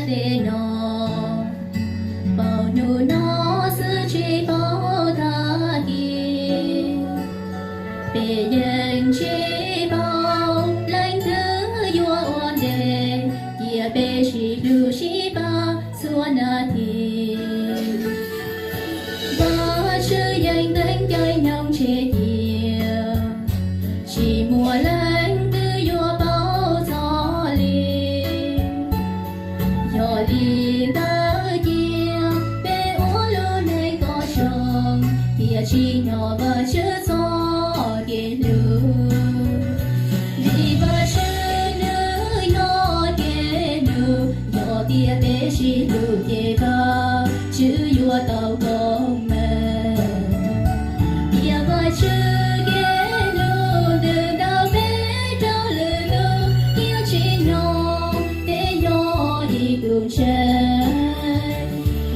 Tej no paub hnub no xwb tsis paub tag kis. Peb yeej tsis paub leej twg yuav ua ntej, cia peb sib hlub sib pab txhua nas this. Vajtswv yeej teev caij nyoog tshem cia, tsis muaj leej twg yuav paub txog li. Yog li ntawd cia peb ua lub neej kom zoo, thiaj tsim nyog Vajtswv txoj kev hlub. Vim Vajtswv nws yog kev hlub, yog tias peb sib hlub ces Vajtswv yuav tau koob meej. Tias Vajtswv kev hlub ntws ntawm peb rau lwm tus, thiaj tsim nyog peb yog ib tug ntseeg.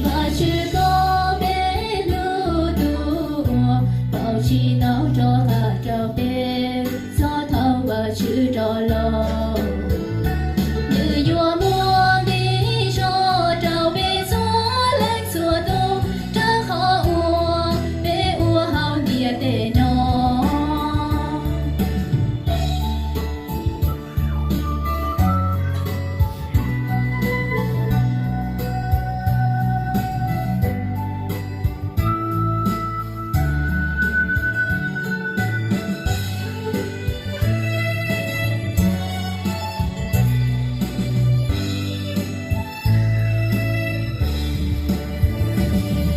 Vajtswv kom peb hlub tus uas tau tsim tau rov qab rau peb txog thaum Vajtswv rov los. Nws yuav muaj nqi zog rau peb txhua leej txhua tus, rau qhov uas peb ua hauv ntiaj teb no.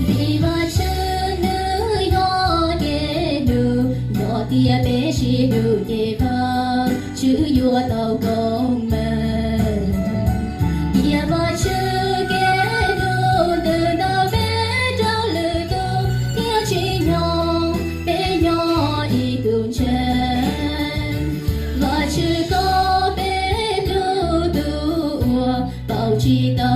Vim Vajtswv nws yog kev hlub, yog tias peb sib hlub ces Vajtswv yuav tau koob meej. Tias Vajtswv kev hlub ntws ntawm peb rau lwm tus, thiaj tsim nyog peb yog ib tug ntseeg. Vajtswv kom peb hlub tus uas tau tsim tau